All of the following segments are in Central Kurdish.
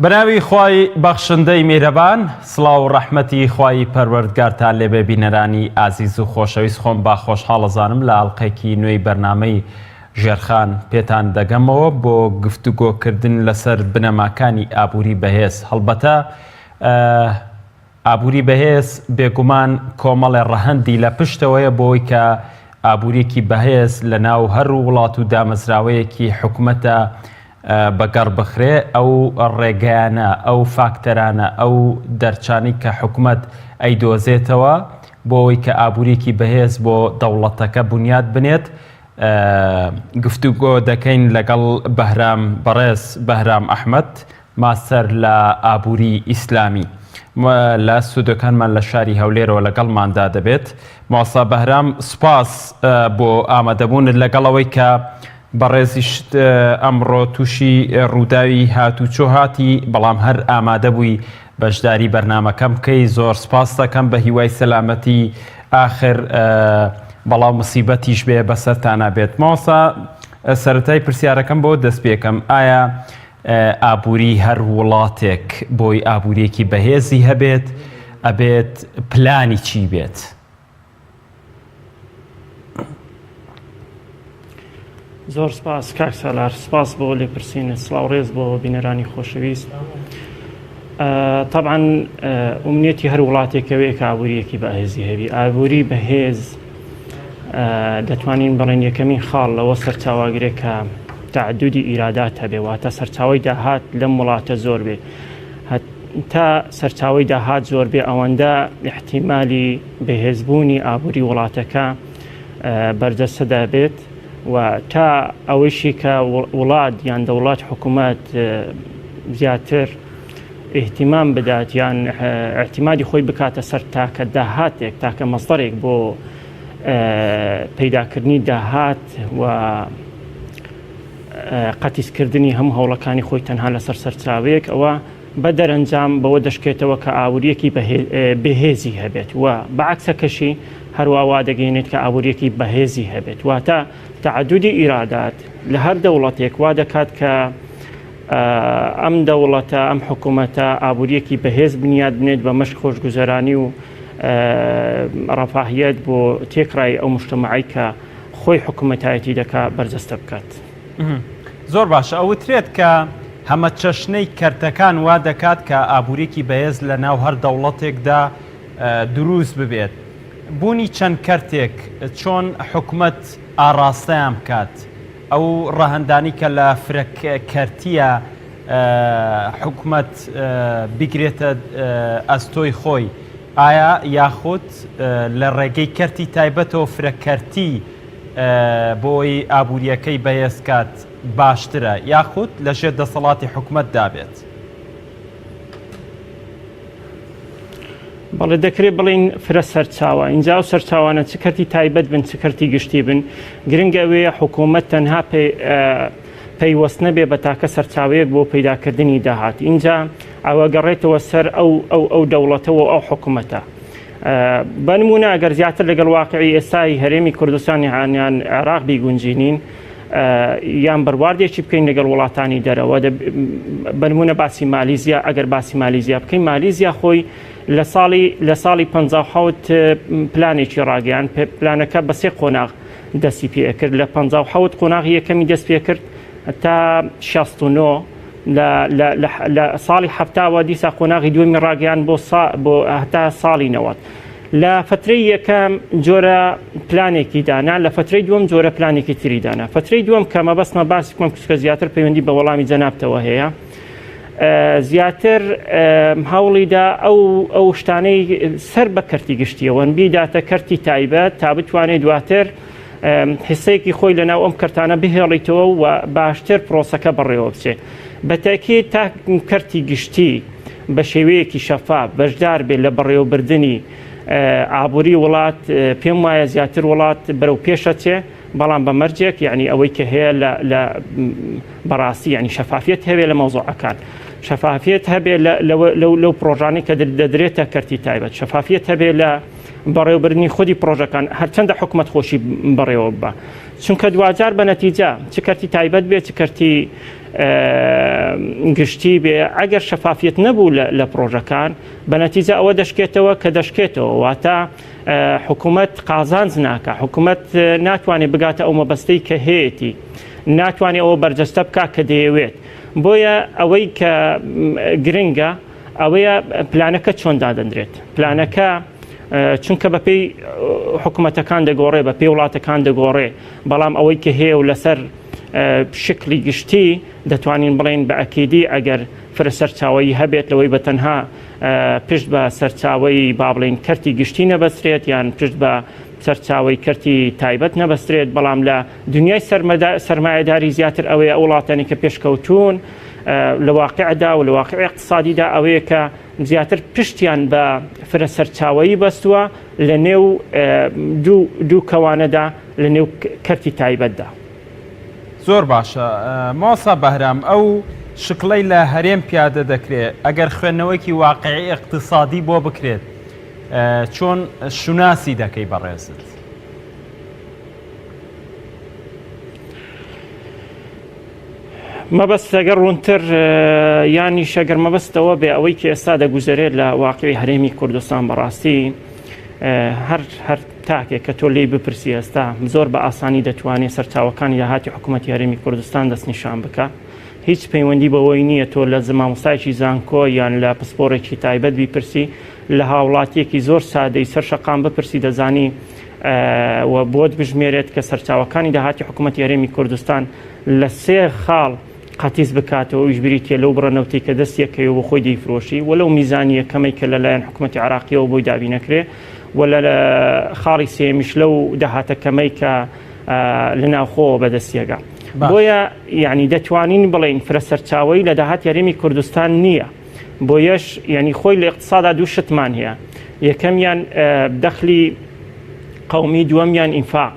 بەناوی خوای بەخشندەی میهرەبان سڵاو و ڕەحمەتی خوای پەروەردگارتان لێبێ بینەرانی ئازیز و خۆشەویست خۆم با خۆشحاڵەزانم لە ئەڵقەیەکی نوێی بەرنامەی ژێرخان پێتان دەگەمەوە بۆ گفتوگۆکردن لەسەر بنەماکانی ئابووری بەهێز هەڵبەتە ئابووری بەهێز بێگومان کۆمەڵێ ڕەهەندی لە پشتەوەیە بۆی کە ئابووریەکی بەهێز لە ناو هەر وڵات و دامەزراوەیەکی حکومەتە بەگەڕ بخرێ ئەو ڕێگایانە ئەو فاکتەرانە ئەو دەرچانەی کە حکومەت ئەیدۆزێتەوە بۆ ئەوەی کە ئابووریەکی بەهێز بۆ دەوڵەتەکە بنیات بنێت گفتوگۆ دەکەین لەگەڵ بەهرام بەڕێز بەهرام ئەحمەد ماستەر لە ئابووری ئیسلامی لە ستۆدیۆکانمان لە شاری هەولێرەوە لەگەڵماندا دەبێت. مامۆستا بەهرام سوپاس بۆ ئامادەبوونت لەگەڵ ئەوەی کە بەڕێزیشت ئەمڕۆ تووشی ڕووداوی هاتوچۆ هاتی بەڵام هەر ئامادە بووی بەشداری بەرنامەکەم بکەی زۆر سپاس دەکەم بە هیوای سەلامەتی ئاخر بەڵاو مسیبەتیش بێ بەسەرتانا بێت مامۆستا سەرەتای پرسیارەکەم بۆ دەست پێکەم ئایا ئابووری هەر وڵاتێک بۆی ئابووریەکی بەهێزی هەبێت ئەبێت پلانی چی بێت؟ زۆر سپاس کاک سالار سپاس بۆ لێپرسینت سڵاو ڕێز بۆ بینەرانی خۆشەویست طبعا ئومنیەتی هەر وڵاتێکەوەیە کە ئابووریەکی بەهێزی هەبی ئابووری بەهێز دەتوانین بڵێن یەکەمین خاڵ لەوە سەرچاواگرێ کە تعدودی ئیرادات هەبێ واتە سەرچاوی داهات لەم وڵاتە زۆر بێ تا سەرچاوی داهات زۆر بێ ئەوەندە احتیممالی بەهێزبوونی ئابووری وڵاتەکە بەرجەستەدا بێت و تا ئەوەیشی کە وڵات یان دەوڵات حکوومەت زیاتر ئیهتیمام بدات یان ئیعتیمادی خۆی بکاتە سەر تاکە داهاتێک تاکە مەسدەرێک بۆ پەیداکردنی داهات و قەتیسکردنی هەموو هەوڵەکانی خۆی تەنها لەسەر سەرچاوەیەک ئەوە بە دەرەنجام بەوە دەشکێتەوە کە ئاوریەکی بەهێزی هەبێت و بەعکسەکەشی هەروە وا دەگەینێت کە ئابووریەکی بەهێزی هەبێت واتە تەعەدودی ئیرادات لە هەر دەوڵەتێک وا دەکات کە ئەم دەوڵەتە ئەم حکوومەتە ئابووریەکی بەهێز بنیات بنێت بە مەشک خۆشگوزەرانی و ڕەفاهیەت بۆ تێکڕای ئەو مشتمەعی کە خۆی حکوومەتایەتی دەکا بەرجەستە بکات. زۆر باشە ئەوترێت کە هەمەچەشنەی کەرتەکان وا دەکات کە ئابووریەکی بەهێز لە ناو هەر دەوڵەتێکدا دروست ببێت بوونی چەند کەرتێک چۆن حکومەت ئاڕاستەیان بکات ئەو ڕەهەندانی کە لە فرە کەرتیە حکومەت بگرێتە ئەستۆی خۆی ئایا یاخود لە ڕێگەی کەرتی تایبەتەوە فرە کەرتی بۆی ئابووریەکەی بەهێز کات باشترە یاخود لە ژێر دەسەڵاتی حکومەتدا بێت؟ بەڵێ دەکرێت بڵین فرە سەرچاوە اینجا ئەو سەرچاوانە چ کەرتی تایبەت بن چ کەرتی گشتی بن گرنگ ئەوەیە حکوومەت تەنها پەیوەست نەبێ بە تاکە سەرچاوەیەک بۆ پەیداکردنی داهات اینجا ئەوە گەڕێتەوە سەر ئەو ئەو ئەو دەوڵەتەوە ئەو حکوومەتە بە نمونە ئەگەر زیاتر لەگەڵ واقعی ئێستای هەرێمی کوردستان یان عێراق بیگونجینین یان بەرواردێکی بکەین لەگەڵ وڵاتانی دەرەوە بەنمونە باسی مالیزیا ئەگەر باسی مالیزیا بکەین مالیزیا خۆی لە ساڵی لە ساڵی 1970 پلانێکی ڕاگەیان پلانەکە بە سێ قۆناغ دەستی پێکرد لە 1970 قۆناغی یەکەمی دەست پێکرد تا 69 لە ساڵی حەفتاوە دیسا قۆناغی دووەمی ڕاگەیان بۆ بۆ هەتا ساڵی نەوەت. لە فترەی یەکەم جۆرە پلانێکی دانا لە فترەی دووەم جۆرە پلانێکی تری دانا فترەی دووەم کە مەبەستمە باسی بکەم کچکە زیاتر پەیوەندی بە وەڵامی جەنابتەوە هەیە زیاتر هەوڵیدا ئەو ئەو شتانەی سەر بە کەرتی گشتیەوەن بیداتە کەرتی تایبەت تا بتوانێت دواتر حسەیەکی خۆی لەناو ئەم کەرتانە بهێڵیتەوە و باشتر پرۆسەکە بەڕێوە بچێت بە تەئکید تا کەرتی گشتی بە شێوەیەکی شەفاف بەشدار بێت لە بەڕێوەبردنی ئابووری وڵات پێم وایە زیاتر وڵات بەرەو پێشەچێ بەڵام بە مەرجێک یعنی ئەوەی کە هەیە لە بەڕاستی یعنی شەفافیت هەبێ لە مەوزوعەکان شەفافیت هەبێ لەو پرۆژانەی کە دەدرێتە کەرتی تایبەت شەفافیت هەبێ لە بەڕێوەبردنی خودی پرۆژەکان هەرچەندە حکومەت خۆشی بەڕێوە ببا چونکە دواجار بە نەتیجە چ کەرتی تایبەت بێت چ کەرتی گشتی بێ ئەگەر شەفافیت نەبوو لە پرۆژەکان بە نەتیجە ئەوە دەشکێتەوە کە دەشکێتەوە واتە حکوومەت قازانج ناکە حکوومەت ناتوانێت بگاتە ئەو مەبەستەی کە هەیەی ناتوانێت ئەوە بەرجەستە بکە کە دەیەوێت بۆیە ئەوەی کە گرنگە ئەوەیە پلانەکە چۆن دادەندرێت پلانەکە چونکە بەپێی حکوومەتەکان دەگۆڕێ بە پێی وڵاتەکان دەگۆڕێ بەڵام ئەوەی کە هەیە و لەسەر شکلی گشتی دەتوانین بڵێین بە ئەکیدی ئەگەر فرە سەرچاوەیی هەبێت لەوەی بە تەنها پشت بە سەرچاوەی با بڵێین کەرتی گشتی نەبەسترێت یان پشت بە سەرچاوەی کەرتی تایبەت نەبەسترێت بەڵام لە دنیای سەرمایەداری زیاتر ئەوەیە ئەو وڵاتانی کە پێشکەوتون لە واقعدا و لە واقع اقتصادیدا ئەوەیە کە زیاتر پشتیان بە فرە سەرچاوەیی بەستووە لە نێو دوو کەوانەدا لە نێو کەرتی تایبەتدا. زۆر باشە مامۆستا بەهرام ئەو شکڵەی لە هەرێم پیادە دەکرێت ئەگەر خوێندنەوەیەکی واقعی ئیقتیسادی بۆ بکرێت چۆن شوناسی دەکەی بەڕێزت؟ مەبەست ئەگەر ڕوونتر یانیش ئەگەر مەبەستەوە بێ ئەوەی کە ئێستا دەگوزەرێت لە واقعی هەرێمی کوردستان بەڕاستی هەر هەر تاکێک کە تۆ لێی بپرسی ئێستا زۆر بە ئاسانی دەتوانێت سەرچاوەکانی داهاتی حکوومەتی هەرێمی کوردستان دەستنیشان بکە هیچ پەیوەندی بەوەی نییە تۆ لە مامۆستایەکی زانکۆ یان لە پسپۆڕێکی تایبەت بیپرسی لە هاوڵاتیەکی زۆر سادەی سەر شەقام بپرسی دەزانی و بۆت بژمێرێت کە سەرچاوەکانی داهاتی حکوومەتی هەرێمی کوردستان لە سێ خاڵ قەتیس بکاتەوە ئەویش بریتیە لەو بڕە نەوتەی کە دەستی ئەکەوێ بۆ خۆی دەیفرۆشی و لەو میزانیە کەمەی کە لەلایەن حکومەتی عراقیەوە بۆی دابینەکرێ و لە خاڵی سێمیش لەو داهاتە کەمەی کە لە ناوخۆوە بەدەستیەگا بۆیە یعنی دەتوانین بڵێین فرە سەرچاوەی لە داهات هەرێمی کوردستان نییە بۆیەش یعنی خۆی لە اقتصادا دوو شتمان هەیە یەکەمیان دەخلی قومی دووەمیان ئینفاق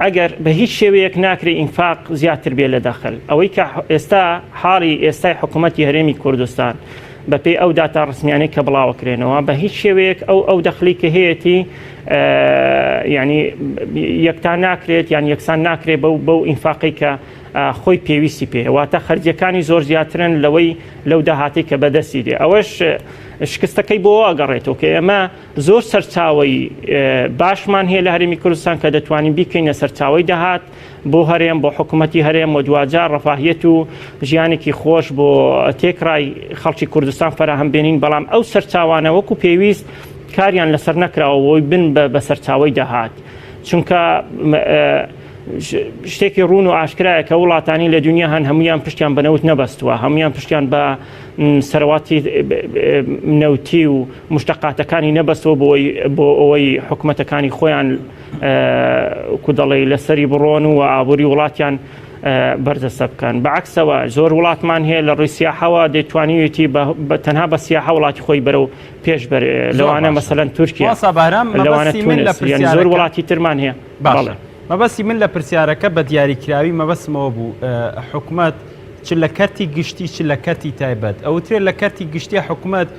ئەگەر بە هیچ شێوەیەک ناکرێ ئینفاق زیاتر بێ لە دەخل ئەوەی کە ئێستا حاڵی ئێستای حکوومەتی هەرێمی کوردستان بەپێی ئەو داتا ڕسمیانەی کە بڵاوەکرێنەوە بە هیچ شێوەیەک ئەو ئەو دەخلی کە هەیەتی ینی یەکتا ناکرێت یان یەکسان ناکرێت بەو بەو ئینفاقی کە خۆی پێویستی پێ واتە خەرجیەکانی زۆر زیاترن لەوەی لەو داهاتی کە بەدەستی دێ ئەوەش شکستەکەی بۆ ئەگەڕێتەوە کە ئێمە زۆر سەرچاوەی باشمان هەیە لە هەرێمی کوردستان کە دەتوانین بیکەینە سەرچاوەی داهات بۆ هەرێم بۆ حکوومەتی هەرێم و دواجار ڕەفاهیەت و ژیانێکی خۆش بۆ تێکڕای خەڵکی کوردستان فەراهەم بێنین بەڵام ئەو سەرچاوانە وەکو پێویست کاریان لەسەر نەکراوە بۆی بن بە سەرچاوەی داهات چونکە شتێکی ڕوون و ئاشکرایە کە وڵاتانی لە دنیا هەن هەمویان پشتیان بە نەوت نەبەستووە هەمویان پشتیان بە سەرواتی نەوتی و مشتەقاتەکانی نەبەستەوە بۆی بۆ ئەوەی حکومەتەکانی خۆیان کو دەڵێ لەسەری بڕۆن و ئابووری وڵاتیان بەرجەستە بکەن بەعکسەوە زۆر وڵاتمان هەیە لە ڕووی سیاحەوە دەیتوانیوێتی تەنها بە سیاحە وڵاتی خۆی بەرەو پێش بەر لەوانە مەسەلەن تورکیا لەوانە تونس یان زۆر وڵاتی ترمان هەیە بەڵێ مەبەستی من لە پرسیارەکە بە دیاریکراوی مەبەستمەوە بوو حکومەت چ لە کەرتی گشتی چ لە کەرتی تایبەت ئەوترێت لە کەرتی گشتی حکومەت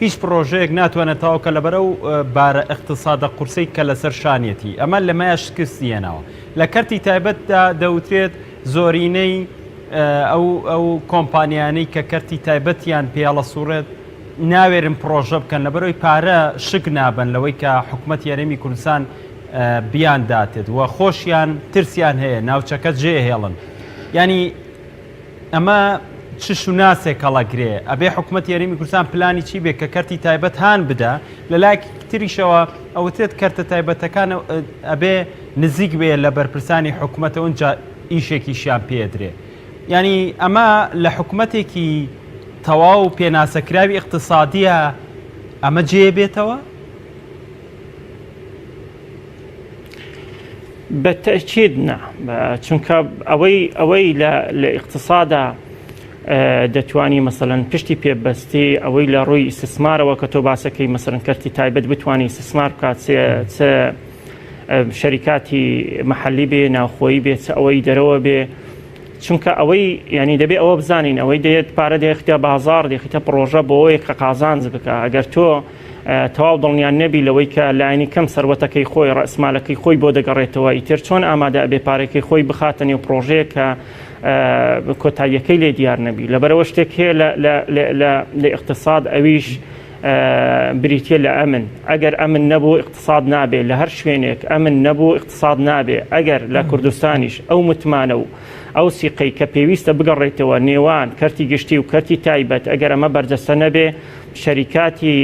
هیچ پڕۆژەیەک ناتوانێت تەواو کە لەبەر ئەو بارە ئیقتسادە قورسەی کە لەسەر شانیەتی ئەمە لەمەیا شکستی هێناوە لە کەرتی تایبەتدا دەوترێت زۆرینەی ئەو ئەو کۆمپانیانەی کە کەرتی تایبەتیان پێڵەسوڕێت ناوێرن پڕۆژە بکەن لەبەرەوەی پارە شک نابن لەوەی کە حکوومەت یاریمی کوردستان بیان داتێت و خۆشیان ترسیان هەیە ناوچەکە جێهێڵن ینی ئەمە چ شوناسێک هەڵەگرێ؟ ئەبێ حکومەتی هەرێمی کوردستان پلانی چی بێ کە کەرتی تایبەت هان بدا؟ لە لایەکی تریشەوە ئەوترێت کەرتە تایبەتەکان ئەبێ نزیک بێ لە بەرپرسانی حکومەتەوە ئینجا ئیشێکیشیان پێدرێ. یانی ئەمە لە حکومەتێکی تەواو پێناسەکراوی ئیقتسادیە ئەمە جێ بێتەوە؟ بە تەئکید نا چونکە ئەوەی ئەوەی لە لە ئیقتسادا دەتوانی مەسەلەن پشتی پێ بەستی ئەوەی لە ڕووی ئیستثمارەوە کە تۆ باسەکەی مەسەلەن کەرتی تایبەت بتوانی ئیستثمار بکات چ شەریکاتی محەلی بێ ناوخۆیی بێ چ ئەوەی دەرەوە بێ چونکە ئەوەی ینی دەبێ ئەوە بزانین ئەوەی دێت پارە دێختە بازار دێخیتە پرۆژە بۆ ئەوەیە کە قازانج بکە ئەگەر تۆ تەواو دڵنیا نەبی لەوەی کە لایەنی کەم سەروەتەکەی خۆی، ڕەئسمالەکەی خۆی بۆ دەگەڕێتەوە، ئیتر چۆن ئامادە ئەبێ پارەکەی خۆی بخاتە نێو پڕۆژەیەک کە کۆتاییەکەی لێ دیار نەبی. لەبەرئەوە شتێک هەیە لە ئیقتساد ئەویش بریتیە لە ئەمن. ئەگەر ئەمن نەبوو ئیقتساد نابێ. لە هەر شوێنێک ئەمن نەبوو ئیقتساد نابێ. ئەگەر لە کوردستانیش ئەو متمانە و ئەو سیقەی کە پێویستە بگەڕێتەوە نێوان کەرتی گشتی و کەرتی تایبەت ئەگەر ئەمە بەرجەستە نەبێ شەریکاتی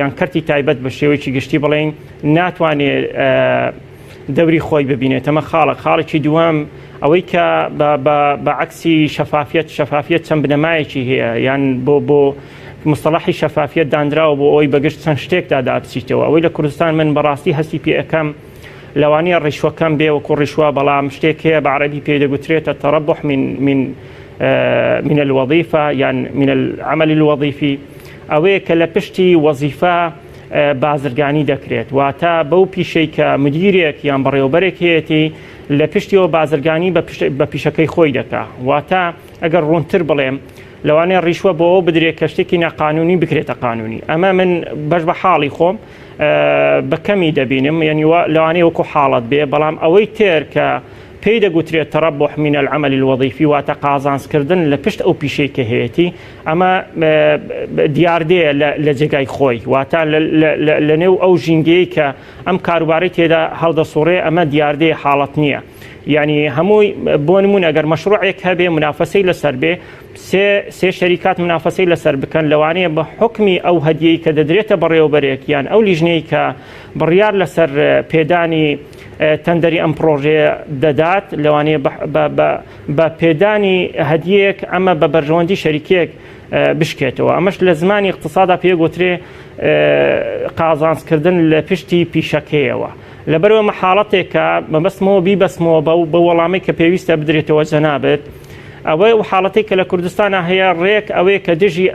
یان کەرتی تایبەت بە شێوەیەکی گشتی بڵێین ناتوانێ دەوری خۆی ببینێت. ئەمە خاڵە. خاڵێکی دووەم ئەوەی کە بە عەکسی شەفافیەت، شەفافیەت چەند بنەمایەکی هەیە یان بۆ بۆ مستەڵەحی شەفافیەت دانراوە بۆ ئەوەی بەگشت چەند شتێکدا دابچیتەوە. ئەوەی لە کوردستان من بەڕاستی هەستی پێ ئەکەم لەوانەیە ڕیشوەکەم بێ وەکو ڕیشوە، بەڵام شتێک هەیە بە عەرەبی پێی دەگوترێتە تەرەبوح من من من الوظیفە یان من العمل الوظیفی، ئەوەیە کە لە پشتی وەزیفە بازرگانی دەکرێت، واتە بەو پیشەی کە مدیرێک یان بەڕێوەبەرێک هەیەتی لە پشتیەوە بازرگانی بە پیشەکەی خۆی دەکا. واتە ئەگەر ڕوونتر بڵێم لەوانەیە ڕیشوە بۆ ئەوە بدرێت کە شتێکی ناقانونی بکرێتە قانونی. ئەمە من بەش بە حاڵی خۆم بە کەمی دەبینم، یعنی لەوانەیە وەکو حاڵەت بێ، بەڵام ئەوەی تر کە پێی دەگوترێت تربح من العمل الوظیفی، واتە قازانجکردن لە پشت ئەو پیشەی کە هەیەتی، ئەمە دیاردەیە لە جێگای خۆی، واتە لە نێو ئەو ژینگەیە کە ئەم کاروبارەی تێدا هەڵدەسوڕێ ئەمە دیاردەیە، حاڵەت نییە. یعنی هەمووی بۆ نمونە ئەگەر مەشروعێک هەبێ منافەسەی لەسەر بێ، سێ شەریکات منافەسەی لەسەر بکەن، لەوانەیە بە حکمی ئەو هەدیەی کە دەدرێتە بەڕێوەبەرێک یان ئەو لیژنەی کە بڕیار لەسەر پێدانی تەندەری ئەم پرۆژەیە دەدات، لەوانەیە بە پێدانی هەدیەیەک ئەمە بە بەرژەوەندی شەریکێک بشکێتەوە. ئەمەش لە زمانی اقتصادا پێ گوترێ قازانجکردن لە پشتی پیشەکەیەوە. لەبەرئەوە ئەمە حاڵەتێکە مەبەستمەوە بیبەستمەوە بەو وەڵامەی کە پێویستە بدرێتەوە جەنابت. ئەوەی ئەو حاڵەتێک کە لە کوردستانە هەیە ڕێک ئەوەیە کە دژی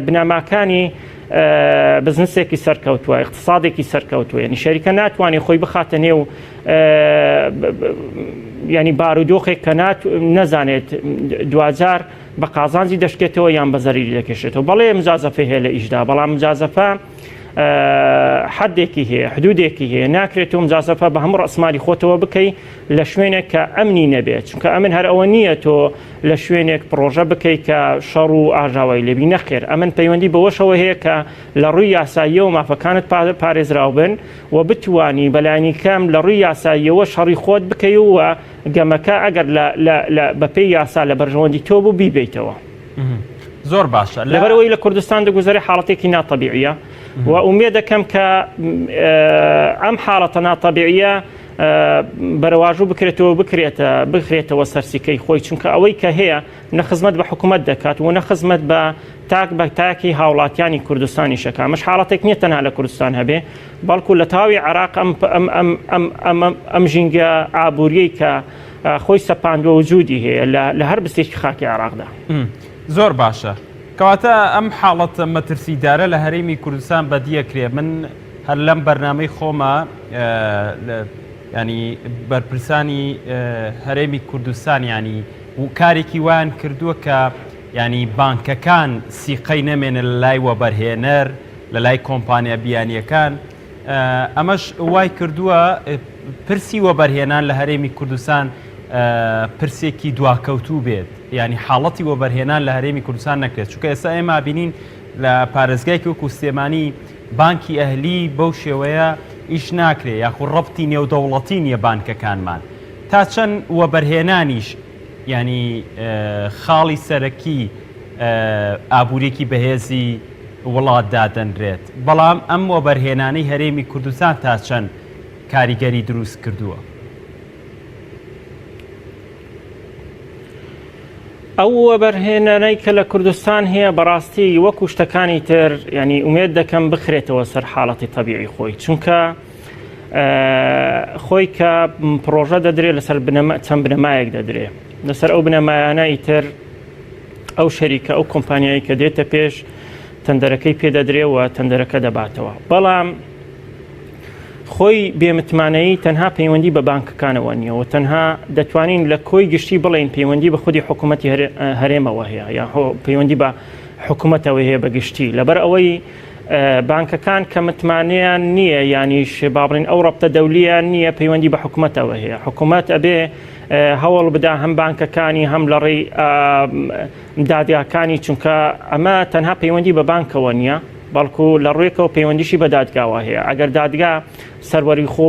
بنەماکانی بزنسێکی سەرکەوتووە، اقتصادێکی سەرکەوتووە. یعنی شەریکە ناتوانێت خۆی بخاتە نێو ینی بارودۆخێک کە نەزانێت دواجار بە قازانجی دەشکێتەوە یان بە زەریری دەکێشێتەوە. بەڵێ مجازەفە هەیە لە ئیشدا، بەڵام مجازەفە حدێکی هەیە، حدودێکی هەیە، ناکرێت تۆ مجازەفە بە هەموو ڕەسمالی خۆتەوە بکەی لە شوێنێک کە ئەمنی نەبێت، چونکە ئەمن هەر ئەوە نییە تۆ لە شوێنێک پرۆژە بکەی کە شەڕ و ئاژاوای لێبی، نەخێر ئەمن پەیوەندی بەوەشەوە هەیە کە لە ڕووی یاساییەوە مافەکانت پارێزراو بن و بتوانی بەلایەنی کەم لە ڕووی یاساییەوە شەڕی خۆت بکەی و گەمەکە ئەگەر بەپێی یاسا لە بەرژەوەندی تۆ بوو بیبەیتەوە. زۆر باشە. لەبەرئەوەی لە کوردستان دەگوزەرێ حاڵەتێکی ناتەبیعیە و ئومێد دەکەم کە ئەم حاڵەتە ناتەبیعیە بەرەواژوو بکرێتەوە بکرێتە بخرێتەوە سەرسیکەی خۆی، چونکە ئەوەی کە هەیە نە خزمەت بە حکوومەت دەکات و نە خزمەت بە تاک بە تاکی هاوڵاتیانی کوردستانی شەکە. ئەمەش حاڵەتێک نییە تەنها لە کوردستان هەبێ، بەڵکو لە تەواوی عێراق ئەم ژینگە ئابووریەی کە خۆی سەپاندووە وجودی هەیە لە هەر بستێکی خاکی عێراقدا. زۆر باشە. کەواتە ئەم حاڵەتە مەترسیدارە لە هەرێمی کوردستان بەدیەکرێ. من هەر لەم بەرنامەی خۆمە ینی بەرپرسانی هەرێمی کوردستان ینی و کارێکی وایان کردووە کە ینی بانکەکان سیقەی نەمێنە لە لای وەبەرهێنەر لە لای کۆمپانیا بیانیەکان ئەمەش وای کردووە پرسی وەبەرهێنان لە هەرێمی کوردستان پرسێکی دواکەوتوو بێت ینی حاڵەتی وەبەرهێنان لە هەرێمی کوردستان نەکرێت چونکە ئێستا ئێمە بینین لە پارێزگایەکی وەکو سلێمانی بانکی ئەهلی بەو شێوەیە ئیش ناکرێ یاخو ڕەبتی نێودەوڵەتی نییە بانکەکانمان تا چەند وەبەرهێنانیش ینی خاڵی سەرەکی ئابووریەکی بەهێزی وڵات دادەنرێت، بەڵام ئەم وەبەرهێنانەی هەرێمی کوردستان تا چەند کاریگەری دروست کردووە؟ ئەو وەبەرهێنانەی کە لە کوردستان هەیە بەڕاستی وەکو شتەکانی تر ینی ئومێد دەکەم بخرێتەوە سەر حاڵەتی تەبیعی خۆی، چونکە خۆی کە پرۆژە دەدرێت لەسەر چەند بنەمایەک دەدرێت، لەسەر ئەو بنەمایانە ئیتر ئەو شەریکە ئەو کۆمپانیایی کە دێتە پێش تەندەرەکەی پێدەدرێ و تەندەرەکە دەباتەوە. بەڵام خۆی بێمتمانەیی تەنها پەیوەندی بە بانکەکانەوە نییە و تەنها دەتوانین لە کۆی گشتی بڵێین پەیوەندی بە خودی حکوومەتی هەرێمەوە هەیە یا پەیوەندی بە حکوومەتەوە هەیە بە گشتی، لەبەر ئەوەی بانکەکان کە متمانەیان نییە یانیش با بڵێین ئەو ڕەبتە دەولیان نییە پەیوەندی بە حکوومەتەوە هەیە. حکوومەت ئەبێ هەوڵ بدا هەم بانکەکانی هەم لە ڕێی دادگاکانی چونکە ئەمە تەنها پەیوەندی بە بانکەوە نییە بەڵکو لە ڕوویەکەوە پەیوەندیشی بە دادگاوە هەیە ئەگەر دادگا سەروەری خۆ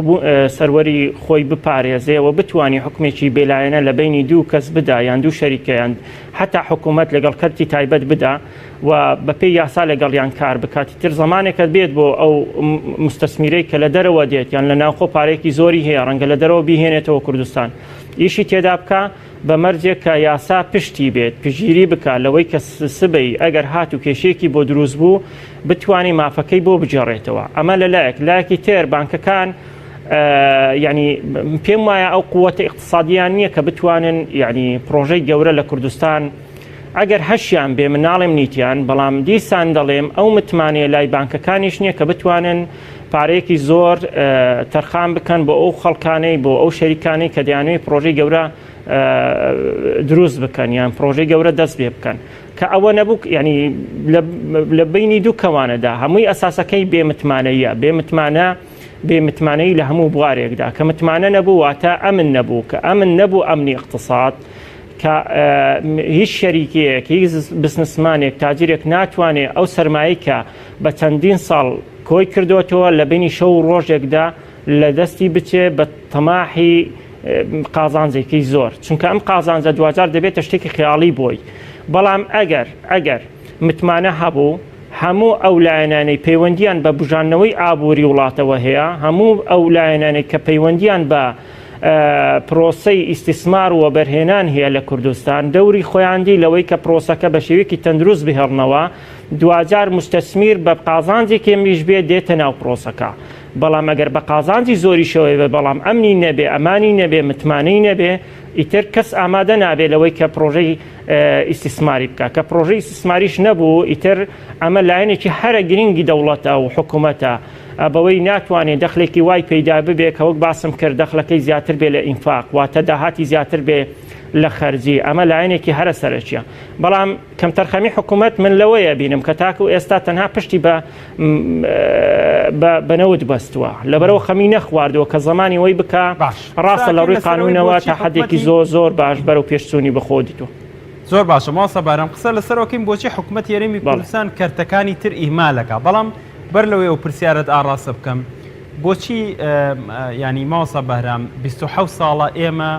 سەروەری خۆی بپارێزێ و بتانی حکمێکی بێلایەنە لە بینی دوو کەس بدا یان دوو شەریکەیان حتا حکوومەت لەگەڵ کەرتی تایبەت بدا و بەپێی یاسا لەگەڵیان کار بکات تر زمانێکە بێت بۆ ئەو مستەسمیرەی کە لە دەرەوە دێت یان لە ناوخۆ پارێکی زۆری هەیە ڕەنگە لە دەرەوە بیهێنێتەوە کوردستان ئیشی تێدا بکە بە مەرجێک کە یاسا پشتی بێت پژیری بکە لەوەی کە سبەی ئەگەر هات و کێشەیەکی بۆ دروست بوو بتوانێت مافەکەی بۆ بگێڕێتەوە ئەمە لە لایەک لایەکی تر بانکەکان یعنی پێم وایە ئەو قووەتە اقتصادیان نییە کە بتوانن یعنی پرۆژەی گەورە لە کوردستان ئەگەر هەشیان بێ من ناڵێم نیتیان بەڵام دیسان دەڵێم ئەو متمانەیە لای بانکەکانیش نییە کە بتوانن پارەیەکی زۆر تەرخان بکەن بۆ ئەو خەڵکانەی بۆ ئەو شەریکانەی کە دەیانەوێت پرۆژەی گەورە دروست بکەن یان پرۆژەی گەورە دەست پێ بکەن کە ئەوە نەبوو ینی لە بینی دوو کەوانەدا هەمووی ئەساسەکەی بێمتمانەیە بێمتمانە بێمتمانەی لە هەموو بوارێکدا کە متمانە نەبوو واتە ئەمن نەبوو کە ئەمن نەبوو ئەمنی اقتصاد کە هیچ شەریکەیەک هیچ بزنسمانێک تاجرێک ناتوانێت ئەو سەرمایەی کە بە چەندین ساڵ کۆی کردوتەوە لە بینی شەو و ڕۆژێکدا لە دەستی بچێ بە تەماحی قازانجێکی زۆر چونکە ئەم قازانجە دواجار دەبێتە شتێکی خیاڵی بۆی بەڵام ئەگەر ئەگەر متمانە هەبوو هەموو ئەو لایەنانەی پەیوەندیان بە بژاندنەوەی ئابووری وڵاتەوە هەیە هەموو ئەو لایەنانەی کە پەیوەندیان بە پرۆسەی ئیستیسمار و وەبەرهێنان هەیە لە کوردستان دەوری خۆیاندی لەوەی کە پرۆسەکە بە شێوەیەکی تەندروست بهێڵنەوە دواجار مستەسمیر بە قازانجی کێمیش بێ دێتە ناو پرۆسەکە بەڵام ئەگەر بە قازانجی زۆریشەوە بێ بەڵام ئەمنی نەبێ ئەمانی نەبێ متمانەی نەبێ ئیتر کەس ئامادە نابێ لەوەی کە پرۆژەی ئیستیسماری بکە کە پرۆژەی ئیستیسماریش نەبوو ئیتر ئەمە لایەنێکی هەرە گرنگی دەوڵەتە و حکوومەتە بەوەی ناتوانێت دەخلێکی وای پەیدا ببێ کە وەک باسم کرد دەخلەکەی زیاتر بێ لە ئینفاق واتە داهاتی زیاتر بێ لە خەرجی ئەمە لایەنێکی هەرە سەرەکیە بەڵام کەمتەرخەمی حکوومەت من لەوەیە بینم کە تاکو ئێستا تەنها پشتی بە بە نەوت بەستووە لەبەرەوە خەمی نەخواردووە کە زمانی وەی بکە ڕاستە لە ڕووی قانونەوە تا حدێکی زۆر زۆر باش بەرەو پێشچوونی بەخۆ دیتوە. زۆر باشە مامۆستا بارام قسە لەسەرەوەکەین بۆچی حکومەتی هەرێمی کوردستان کەرتەکانی تر ئیهمالەکە بەڵام بەر لەوەی ئەو پرسیارت ئاڕاستە بکەم بۆچی ینی مامۆستا بەهرام 26 ساڵە ئێمە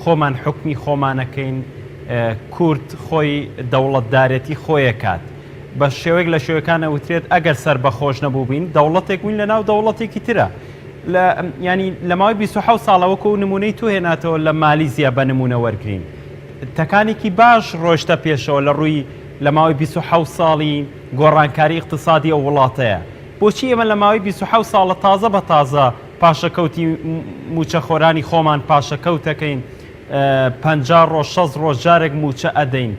خۆمان حکمی خۆمانەکەین کورد خۆی دەوڵەتدارێتی خۆیەکات بە شێوەیەک لە شێوەکان ئەوترێت ئەگەر سەر بەخۆش نەبووبین دەوڵەتێک بووین لە ناو دەوڵەتێکی ترە لە ینی لە ماوەی 26 ساڵە وەکو نمونەی تۆ هێناتەوە لە مالیزیا بە نمونە وەرگین تەکانێکی باش ڕۆشتە پێشەوە لە ڕووی لە ماوەی 26 ساڵی گۆڕانکاری ئیقتسادی ئەو وڵاتەیە. بۆچی ئێمە لە ماوەی 27 ساڵە تازە بە تازە پاشەکەوتی مووچەخۆرانی خۆمان پاشەکەوت ئەکەین، 50 ڕۆژ 60 ڕۆژ جارێک مووچە ئەدەین؟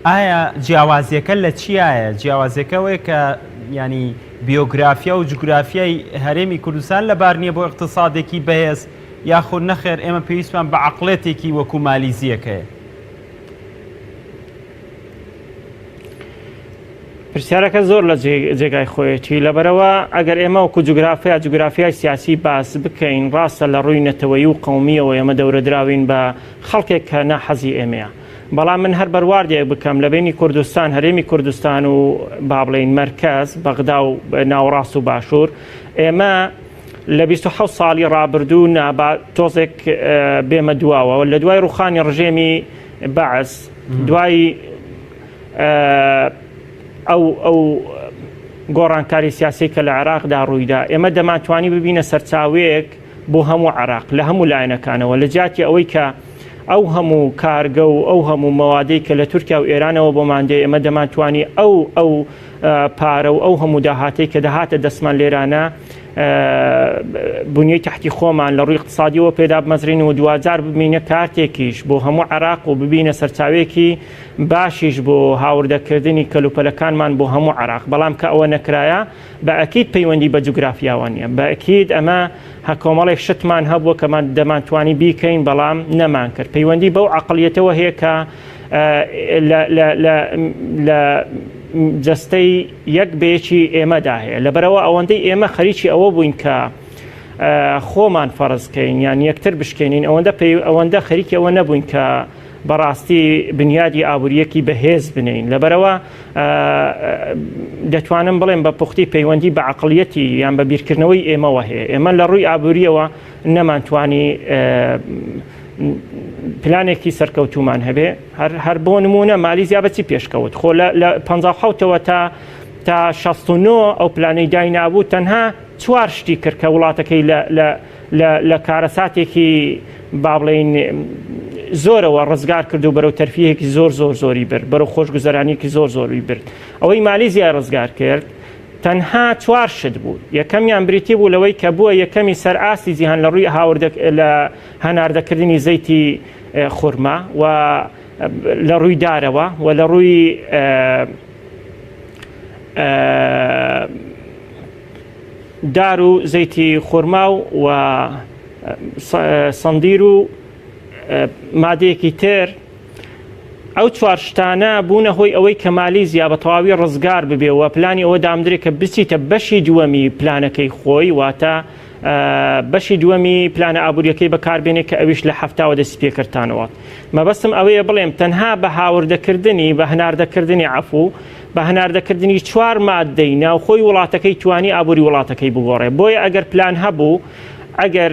ئایا جیاوازیەکە لە چیایە؟ جیاوازیەکە ئەوەیە کە یانی بیۆگرافیا و جوگرافیای هەرێمی کوردستان لەبار نییە بۆ ئیقتسادێکی بەهێز یاخود نەخێر ئێمە پێویستمان بە عەقڵێتێکی وەکو مالیزیەکەیە؟ پرسیارەکە زۆر لە جێگای خۆیەتی لەبەرەوە ئەگەر ئێمە وەکو جوگرافیا جوگرافیای سیاسی باس بکەین ڕاستە لە ڕووی نەتەوەیی و قەومیەوە ئێمە دەورەدراوین بە خەڵکێک کە ناحەزی ئێمەیە بەڵام من هەر بەرواردێک بکەم لە بینی کوردستان هەرێمی کوردستان و با بڵێین مەرکەز بەغدا و ناوەڕاست و باشوور ئێمە لە 27 ساڵی ڕابردوو نابا تۆزێک بێمە دواوە لە دوای ڕوخانی ڕژێمی بەعس دوای ئەو ئەو گۆڕانکاری سیاسی کە لە عێراقدا ڕوویدا ئێمە دەمانتوانی ببینە سەرچاوەیەک بۆ هەموو عێراق لە هەموو لایەنەکانەوە لە جیاتی ئەوەی کە ئەو هەموو کارگە و ئەو هەموو مەوادەی کە لە تورکیا و ئێرانەوە بۆمان دێ ئێمە دەمانتوانی ئەو ئەو پارە و ئەو هەموو داهاتەی کە دەهاتە دەستمان لێرانە بنیەی تەحتی خۆمان لە ڕووی اقتصادیەوە پێدا بمەزرین و دواجار ببینە کارتێکیش بۆ هەموو عێراق و ببینە سەرچاوێکی باشیش بۆ هاوردەکردنی کەلوپەلەکانمان بۆ هەموو عێراق بەڵام کە ئەوە نەکرایە بە ئەکید پەیوەندی بە جوگرافیاوە نییە بە ئەکید ئەمە هە کۆمەڵێک شتمان هەبووە کە دەمانتوانی بیکەین بەڵام نەمان کرد پەیوەندی بەو عقلیەتەوە هەیە کە لە جەستەی یەک بەیەکی ئێمەدا هەیە لەبەرەوە ئەوەندەی ئێمە خەریکی ئەوە بووین کە خۆمان فەرز کەین یان یەکتر بشکێنین ئەوەندە پێی ئەوەندە خەریکی ئەوە نەبووین کە بەڕاستی بنیادی ئابووریەکی بەهێز بنین لەبەرەوە دەتوانم بڵێم بە پوختی پەیوەندی بە عقلیەتی یان بە بیرکردنەوەی ئێمەوە هەیە ئێمە لە ڕووی ئابووریەوە نەمانتوانی پلانێکی سەرکەوتومان هەبێ هەر هەر بۆ نمونە مالیزیا بەچی پێشکەوت خۆ لە 1970ەوە تا تا 69 ئەو پلانەی داینابوو تەنها چوار شتی کرد کە وڵاتەکەی لە لە لە لە کارەساتێکی با بڵێین زۆرەوە ڕزگار کرد و بەرەو تەرفیهێکی زۆر زۆر زۆری برد بەرەو خۆشگوزەرانیەکی زۆر زۆری برد ئەوەی مالیزیای ڕزگار کرد تەنها چوار شت بوو یەکەمیان بریتی بوو لەوەی کە بووە یەکەمی سەر ئاستی جیهان لە ڕووی هاوردە لە هەناردەکردنی زەیتی خورما و لە ڕووی دارەوە و لە ڕووی دار و زەیتی خورما و سندیر و مادەیەکی تر ئەو چوار شتانە بوونە هۆی ئەوەی کە مالیزیا بە تەواوی ڕزگار ببێ و پلانی ئەوە دامدرێت کە بچیتە بەشی دووەمی پلانەکەی خۆی واتە بەشی دووەمی پلانە ئابوووریەکەی بەکاربێنێ کە ئەویش لە هەفتاوە دەستی پێکردانەوە مەبەستم ئەوەیە بڵێم تەنها بە هاوردەکردنی بە هەناردەکردنی عەفو بە هەناردەکردنی چوار ماددەی ناوخۆی وڵاتەکەی توانی ئابووری وڵاتەکەی بگۆڕێ بۆیە ئەگەر پلان هەبوو ئەگەر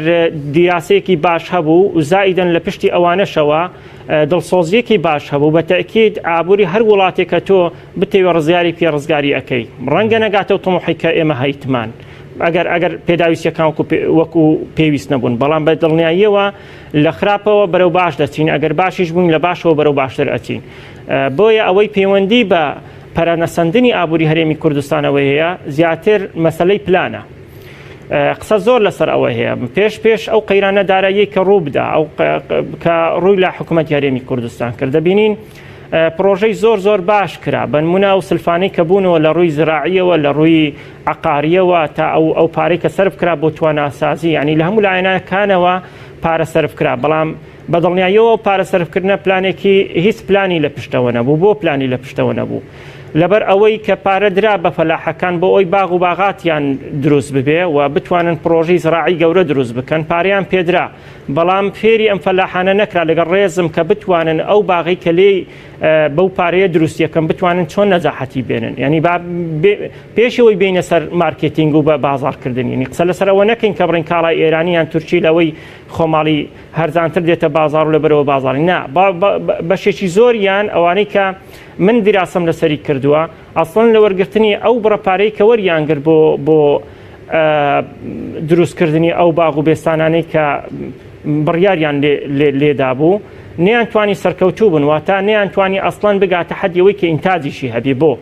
دیراسەیەکی باش هەبوو و زائیدەن لە پشتی ئەوانەشەوە دڵسۆزیەکی باش هەبوو بە تەئکید ئابووری هەر وڵاتێک کە تۆ بتەوێ ڕزگاری بکەی ڕزگاری ئەکەی ڕەنگە نەگاتەوە تموحی کە ئێمە هەیتمان ئەگەر ئەگەر پێداویستیەکان وەکو پێویست نەبوون بەڵام بە دڵنیاییەوە لە خراپەوە بەرەو باش دەچین ئەگەر باشیش بووین لە باشەوە بەرەو باشتر ئەچین بۆیە ئەوەی پەیوەندی بە پەرەنەسەندنی ئابووری هەرێمی کوردستانەوە هەیە زیاتر مەسلەی پلانە قسە زۆر لەسەر ئەوە هەیە پێش پێش ئەو قەیرانە داراییەی کە ڕوو بدا ئەو کە ڕووی لە حکوومەت هەرێمی کوردستان کرد دەبینین پرۆژەی زۆر زۆر باش کرا بەنمونە ئەو سلفانەی کە بوونەوە لە ڕووی زراعیەوە لە ڕووی عقاریەوە تا ئەو ئەو پارەی کە سەرف کرا بۆ تواناسازی ینی لە هەموو لایەنەکانەوە پارە سەرف کرا بەڵام بە دڵنیاییەوە ئەو پارە سەرفکردنە پلانێکی هیچ پلانی لە پشتەوە نەبوو بۆ پلانی لە پشتەوە نەبوو لەبەر ئەوەی کە پارە درا بە فەلاحەکان بۆ ئەوی باغ و باغاتیان دروست ببێ و بتوانن پرۆژەی زراعی گەورە دروست بکەن پارەیان پێدرا بەڵام فێری ئەم فەلاحانە نەکرا لەگەڵ ڕێزم کە بتوانن ئەو باغی کە لێی بەو پارەیە دروستیەکەم بتوانن چۆن نەجاحەتی بێنن ینی با پێشەوەی بینە سەر مارکتینگ و بە بازارکردنی ینی قسە لەسەر ئەوە نەکەین کە بڕین کاڵای ئێرانی یان تورکی لەوەی خۆماڵی هەرزانتر دێتە بازاڕ و لەبەرەوە بازاڕی نا بەشێکی زۆریان ئەوانەی کە من دیراسەم لەسەری کردووە ئەسڵەن لە وەرگرتنی ئەو بڕە پارەی کە وەریان گرت بۆ بۆ دروستکردنی ئەو باغ و بێستانانەی کە بڕیاریان لێدا بوو نیان توانی سەرکەوتوو بن واتە نیان توانی ئەسڵەن بگاتە حەدی ئەوەی کە ئینتاجیشی هەبێ بۆ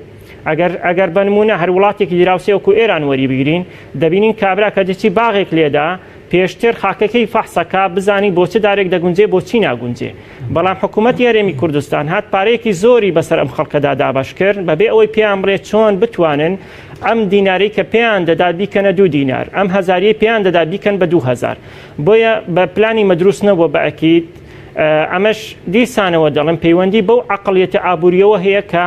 ئەگەر ئەگەر بەنمونە هەر وڵاتێکی دراوسێ وەکو ئێران وەری بگرین دەبینین کابرا کە دەچی باغێک لێدا پێشتر خاکەکەی فەحسەکا بزانی بۆ چ دارێک دەگونجێ بۆ چی ناگونجێ بەڵام حکوومەتی هەرێمی کوردستان هات پارەیەکی زۆری بەسەر ئەم خەڵکەدا دابەش کرد بەبێ ئەوەی پێیان بڵێ چۆن بتوانن ئەم دینارەی کە پێیان دەدات بیکەنە دوو دینار ئەم هەزاریەی پێیان دەدات بیکەن بە 2000 بۆیە بە پلانی مەدروست نەبووە بە ئەکید ئەمەش دیسانەوە دەڵێم پەیوەندی بەو عقلیەتە ئابووریەوە هەیە کە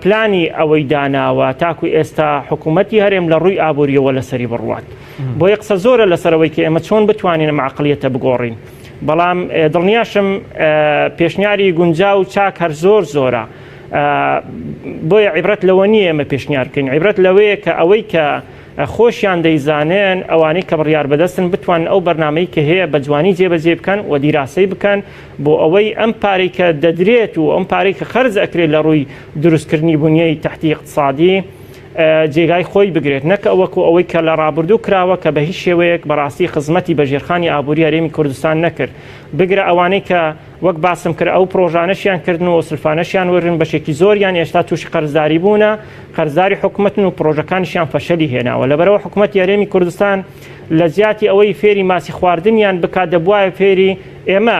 پلانی ئەوەی داناوە تاکو ئێستا حکوومەتی هەرێم لە ڕووی ئابووریەوە لەسەری بڕوات بۆیە قسە زۆرە لەسەرەوەی کە ئێمە چۆن بتوانین ئەم عقلیەتە بگۆڕین بەڵام دڵنیاشم پێشنیاری گونجا و چاک هەر زۆر زۆرە بۆیە عیبرەت لەوە نییە ئێمە پێشنیار بکەین عیبرەت لەوەیە کە ئەوەی کە خۆشیان دەیزانن ئەوانەی کە بڕیار بەدەستن بتوانن ئەو بەرنامەی کە هەیە بە جوانی جێبەجێ بکەن و دیراسەی بکەن بۆ ئەوەی ئەم پارەی کە دەدرێت و ئەم پارەی کە خەرج ئەکرێت لە ڕووی دروستکردنی بنیەی تەحتی اقتصادی جێگای خۆی بگرێت نەک وەکو ئەوەی کە لە ڕابردوو کراوە کە بە هیچ شێوەیەک بەڕاستی خزمەتی بە ژێرخانی ئابووری هەرێمی کوردستان نەکرد بگرە ئەوانەی کە وەک باسم کرد ئەو پرۆژانەشیان کردن و سلفانەشیان وەرن بەشێکی زۆریان ئێستا تووشی قەرزداری بوونە قەرزداری حکومەتن و پرۆژەکانیشیان فەشەلی هێناوە لەبەرەوە حکومەتی هەرێمی کوردستان لە جیاتی ئەوەی فێری ماسی خواردنیان بکات دەبوایە فێری ئێمە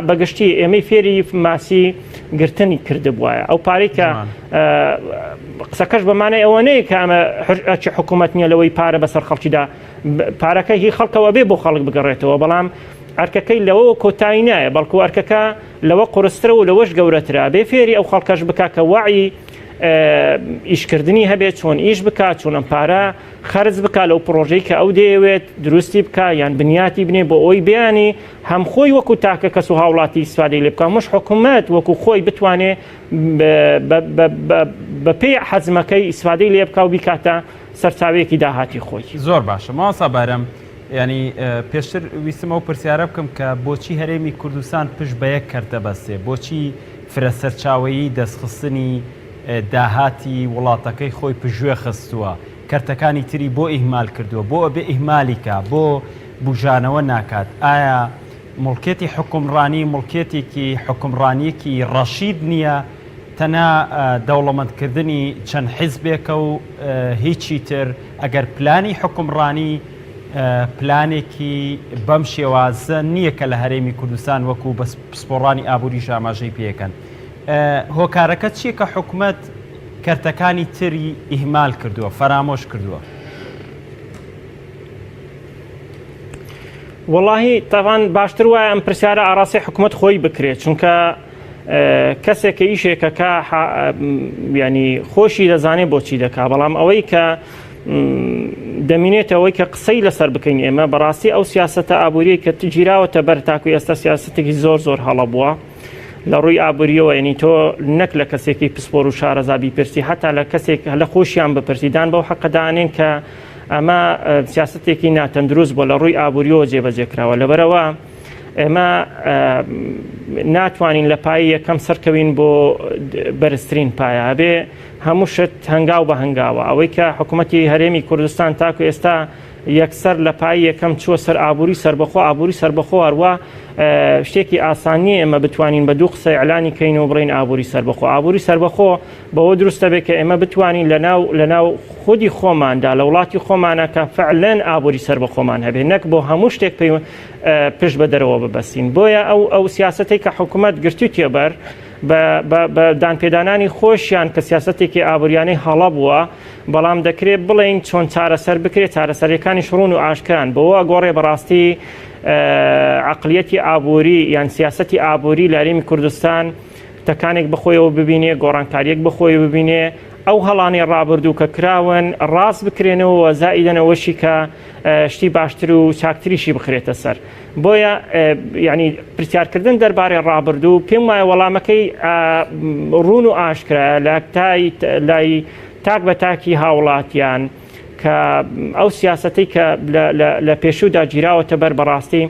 بەگشتی ئێمەی فێری ماسی گرتنی کردبوایە ئەو پارەی کە قسەکەش بەمانای ئەوە نەیە کە ئەمە ئەرکی حکوومەت نییە لەوەی پارە بەسەر خەڵکیدا پارەکە هی خەڵکەوە بێ بۆ خەڵک بگەڕێتەوە بەڵام ئەرکەکەی لەوە کۆتایی نایە بەڵکو ئەرکەکە لەوە قورسترە و لەوەش گەورەترە بێ فێری ئەو خەڵکەش بکە کە وعی ئیشکردنی هەبێت چۆن ئیش بکات چۆن ئەم پارە خەرج بکات لەو پرۆژەی کە ئەو دەیەوێت دروستی بکە یان بنیاتی بنێ بۆ ئەوی بیانی هەم خۆی وەکو تاکە کەس و هاوڵاتی ئیسفادەی لێ بکە مش حکوومەت وەکو خۆی بتوانێ بە پێی حەزمەکەی ئیسفادەی لێ بکە و بیکاتە سەرچاوەیەکی داهاتی خۆی. زۆر باشە مامۆستا بەهرام یانی پێشتر ویستم ئەو پرسیارە بکەم کە بۆچی هەرێمی کوردستان پشت بە یەک کەرت دەبەستێ بۆچی فرە سەرچاوەیی دەستخستنی داهاتی وڵاتەکەی خۆی پشتگوێ خستووە کەرتەکانی تری بۆ ئیهمال کردووە بۆ ئەبێ ئیهمالی کا بۆ بوژانەوە ناکات ئایا موڵکێتی حوکمڕانی موڵکێتێکی حوکمڕانیەکی ڕەشید نییە تەنها دەوڵەمەندکردنی چەند حیزبێکە و هیچی تر، ئەگەر پلانی حوکمڕانی پلانێکی بەم شێوازە نییە کە لە هەرێمی کوردستان وەکو پسپۆڕانی ئابووریش ئاماژەی پێکەن هۆکارەکە چییە کە حکومەت کەرتەکانی تری ئیهمال کردووە فەرامۆش کردووە؟ وەڵاهی تاوان باشتر وایە ئەم پرسیارە ئاراسی حکوومەت خۆی بکرێت چونکە کەسێک کە ئیشێکەکە ینی خۆشی دەزانێت بۆچی دەکا بەڵام ئەوەی کە دەمینێتەوەی کە قسەی لەسەر بکەین ئێمە بەڕاستی ئەو سیاستە ئابووریە کە گیراوەتە بەر تاکو ئێستا سیاستێکی زۆر زۆر هەڵە بووە لە ڕووی ئابووریەوە ینی تۆ نەک لە کەسێکی پسپۆر و شارەزا بیپرسی حتا لە کەسێک لە خۆشیان بپرسی دان بەو حەقەدانێن کە ئەمە سیاستێکی ناتەندروست بۆ لە ڕووی ئابووریەوە جێبەجێ کراوە لەبەرەوە ئێمە ناتوانین لە پای یەکەم سەرکەوین بۆ بەرزترین پایە ئەبێ هەموو شت هەنگاو بە هەنگاوە ئەوەی کە حکوومەتی هەرێمی کوردستان تاکو ئێستا یەکسەر لە پای یەکەم چووە سەر ئابووری سربەخۆ ئابووری سربەخۆ هەروە شتێکی ئاسانیە ئێمە بتوانین بە دوو قسە ئەلانی کەین و بڕین ئابووری سربەخۆ ئابووری سربەخۆ بەوە دروستە بێت کە ئێمە بتوانین لە ناو لە ناو خودی خۆماندا لە وڵاتی خۆمانە کە فعلەن ئابووری سربەخۆمان هەبێت نەک بۆ هەموو شتێک پەیوە پشت بە دەرەوە ببەستین بۆیە ئەو ئەو سیاسەتێک کە حکوومەت گرتوتیە بەر بە دانپێدانانی خۆشیان کە سیاستێکی ئابووریانەی هەڵە بووە بەڵام دەکرێت بڵین چۆن چارەسەر بکرێت چارەسەریەکانی ڕوون و ئاشکران بەوە گۆڕێ بەڕاستی عقلیەتی ئابووری یان سیاستی ئابووری لە هەرێمی کوردستان تەکانێک بەخۆیەوە ببینێ گۆڕانکاریەک بەخۆی ببینێ ئەو هەڵانەی ڕابردوو کە کراون ڕاست بکرێنەوە زائیدەنەوەشی کە شتی باشتر و چاکتریشی بخرێتە سەر بۆیە ینی پرسیارکردن دەربارەی ڕابردوو پێم وایە وەڵامەکەی ڕوون و ئاشکرایە لە تای لای تاک بە تاکی هاوڵاتیان کە ئەو سیاسەتەی کە لە پێشوودا گیراوەتە بەر بەڕاستی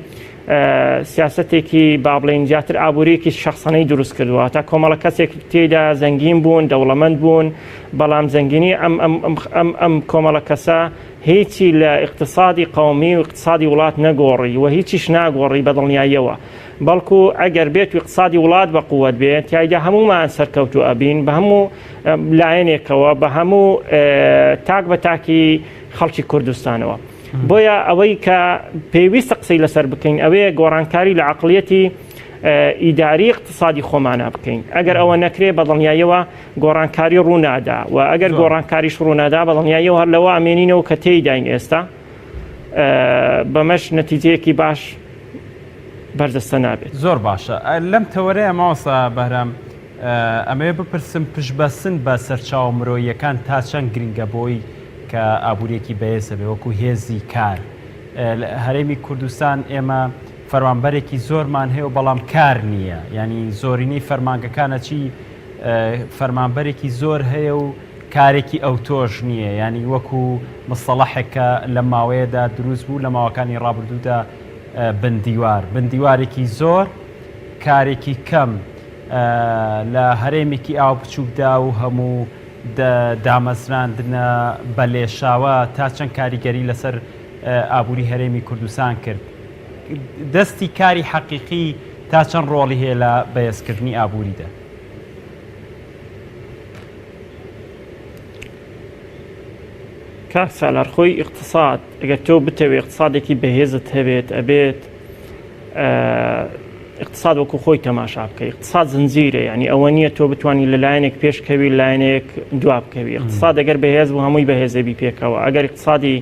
سیاسەتێکی با بڵێین زیاتر ئابووریەکی شخصەنەی دروست کردووە تا کۆمەڵە کەسێک تێدا زەنگین بوون دەوڵەمەند بوون بەڵام زەنگینی ئەم ئەم ئەم ئەم کۆمەڵە کەسە هیچی لە اقتصادی قومی و اقتصادی وڵات نەگۆڕی و هیچیش ناگۆڕی بە دڵنیاییەوە بەڵکو ئەگەر بێت و اقتصادی وڵات بە قووەت بێت تایدا هەمومان سەرکەوتو ئەبین بە هەموو لایەنێکەوە بە هەموو تاک بە تاکی خەڵکی کوردستانەوە. بۆیە ئەوەی کە پێویستە قسەی لەسەر بکەین ئەوەیە گۆڕانکاری لە عقلیەتی ئیداری اقتصادی خۆمانە بکەین ئەگەر ئەوە نەکرێ بە دڵنیاییەوە گۆڕانکاری ڕوونادا و ئەگەر گۆڕانکاریش ڕوونادا بە دڵنیاییەوە هەر لەوە ئەمێنینەوە کە تێیداین ئێستا بەمەش نەتیجەیەکی باش بەردەستە نابێت. زۆر باشە لەم تەوەرەیە مامۆستا بەهرام ئەمەوێ بپرسم پشتبەستن بە سەرچاوە مرۆییەکان تا چەند گرنگە بۆی کە ئابووریەکی بەهێز هەبێ وەکو هێزی کار هەرێمی کوردستان ئێمە فەرمانبەرێکی زۆرمان هەیە و بەڵام کار نییە ینی زۆرینەی فەرمانگەکانە چی فەرمانبەرێکی زۆر هەیە و کارێکی ئەوتۆش نییە ینی وەکو مستەڵەحێک کە لە ماوەیەدا دروست بوو لە ماوەکانی ڕابردوودا بندیوار بندیوارێکی زۆر کارێکی کەم لە هەرێمێکی ئاو بچووکدا و هەموو دامەزراندنە بە لێشاوە تا چەند کاریگەری لەسەر ئابووری هەرێمی کوردستان کرد؟ دەستی کاری حەقیقی تا چەند ڕۆڵی هەیە لە بەهێزکردنی ئابووریدا؟ کاک سالار خۆی ئیقتساد ئەگەر تۆ بتەوێ ئیقتسادێکی بەهێزت هەبێت ئەبێت اقتصاد وەکو خۆی تەماشا بکەی اقتصاد زنجیرە یعنی ئەوە نییە تۆ بتوانانی لە لایەنێک پێشکەوی لایەنێک دوا بکەوی اقتصاد ئەگەر بەهێز بوو هەمووی بەهێزەبی پێکەوە ئەگەر اقتصادی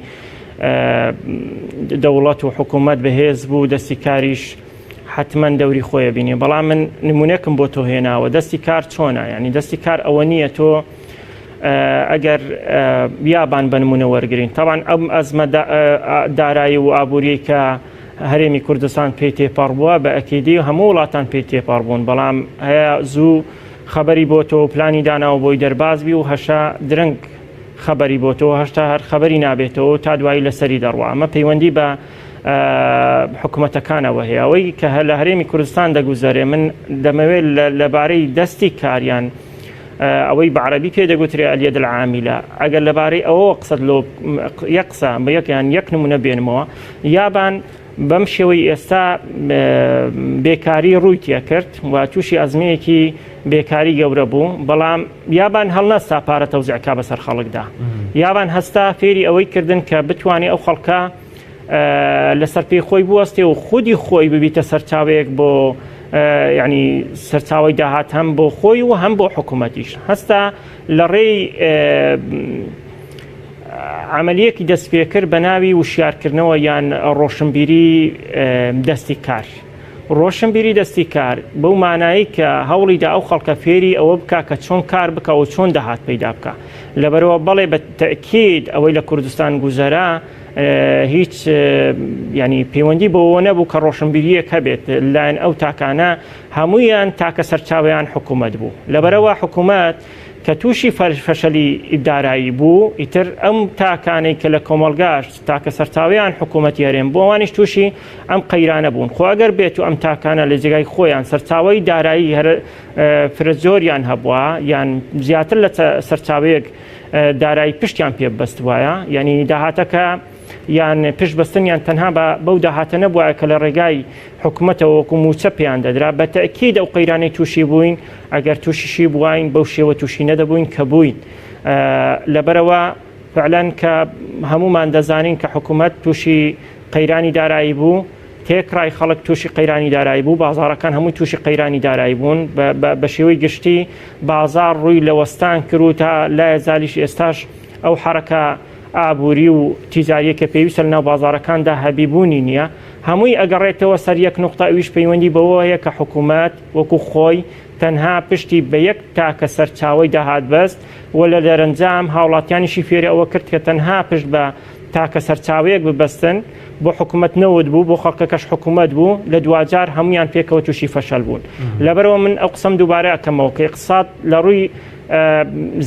دەوڵەت و حکوومەت بەهێز بوو دەستی کاریش حتمما دەوری خۆیە بینێ بەڵام من نمونێکم بۆ تۆ هێناوە دەستی کار چۆنە ینی دەستی کار ئەوە نییە تۆ ئەگەر یابان بە نمونە وەرگین تاوان ئەم ئەزمە دارایی و ئابووریی کە هەرێمی کوردستان پێی تێپەڕ بووە بە ئەکیدی و هەموو وڵاتان پێی تێپەڕ بوون بەڵام هەیە زوو خەبەری بۆتەوە پلانی داناوە بۆی دەرباز بی و هەشە درەنگ خەبەری بۆتەوە هەشتا هەر خەبەری نابێتەوە تا دوایی لەسەری دەڕوا ئەمە پەیوەندی بە حکوومەتەکانەوە هەیە ئەوەی کە هەر لە هەرێمی کوردستان دەگوزەرێ من دەمەوێت لەبارەی دەستی کاریان ئەوەی بە عەرەبی پێ دەگوترێ الید العاملە ئەگەر لەبارەی ئەوەوە قسەت لۆ یەک قسە بە یەک یان یەک نمونە بێنمەوە یابان بەم شێوەی ئێستا بێکاری ڕووی تێکرد و تووشی ئەزمەیەکی بێکاری گەورە بوو بەڵام یابان هەڵنەستا پارە تەوزیعکا بەسەر خەڵکدا یابان هەستا فێری ئەوەی کردن کە بتوانێت ئەو خەڵکە لەسەر پێی خۆی بوەستێ و خودی خۆی ببیتە سەرچاوەیەک بۆ ینی سەرچاوی داهات هەم بۆ خۆی و هەم بۆ حکوومەتیش هەستا لە ڕێی عملیەکی دەست پێکرد بە ناوی وشیارکردنەوە یان ڕۆشنبیری دەستی کار. ڕۆشنبیری دەستی کار بەو مانایی کە هەوڵیدا ئەو خەڵکە فێری ئەوە بکا کە چۆن کار بکە و چۆن داهات پەیدا بکە لەبەرەوە بەڵێ بە تەکید ئەوەی لە کوردستان گوزەرا هیچ ینی پەیوەندی بەوە نەبوو کە ڕۆشنبیریەک هەبێت لایەن ئەو تاکانە هەمویان تاکە سەرچاویان حکوومەت بوو لەبەرەوە حکوومەت کە تووشی فەشەلی دارایی بوو ئیتر ئەم تاکانەی کە لە کۆمەلگاش تاکە سەرچاویان حکوومەتی هەرێم بۆ ئەوانیش تووشی ئەم قەیرانە بوون خۆ ئەگەر بێت و ئەم تاکانە لە جێگای خۆیان سەرچاوی دارایی هەر فرە زۆریان هەبووە یان زیاتر لە سەرچاوەیەک دارایی پشتیان پێ بەستوایە یعنی داهاتەکە یان پشت بەستنیان تەنها بە بەو داهاتە نەبووە کە لە ڕێگای حکوومەتەوە وەکو موچە پێیان دەدرا بە تەکید ئەو قەیرانەی تووشی بووین ئەگەر تووشیشی بواین بەو شێوە تووشی نەدەبووین کە بووین لەبەرەوە فعلەن کە هەمومان دەزانین کە حکوومەت تووشی قەیرانی دارایی بوو تێکڕای خەڵک تووشی قەیرانی دارایی بوو، بازاڕەکان هەمووی تووشی قەیرانی دارایی بوون، بە شێوەی گشتی بازاڕ ڕووی لە وەستان کرد و تا لایەزالیش ئێستاش ئەو حەرەکە ئابووری و تیجاریە کە پێویستە لەناو بازاڕەکاندا هەبی بوونی نییە، هەمووی ئەگەڕێتەوە سەر یەک نوقتە ئەویش پەیوەندی بەوە هەیە کە حکوومەت وەکو خۆی تەنها پشتی بە یەک تاکە سەرچاوەی داهات بەست و لە دەرەنجام هاوڵاتیانیشی فێری ئەوە کرد کە تەنها پشت بە تاکە سەرچاوەیەک ببەستن، بۆ حکومەت نەوت بوو، بۆ خەڵکەکەش حکومەت بوو، لە دواجار هەموویان پێکەوە تووشی فەشەل بوون. لەبەرئەوە من ئەو قسەم دووبارە ئەکەمەوە کە ئیقتساد لە ڕووی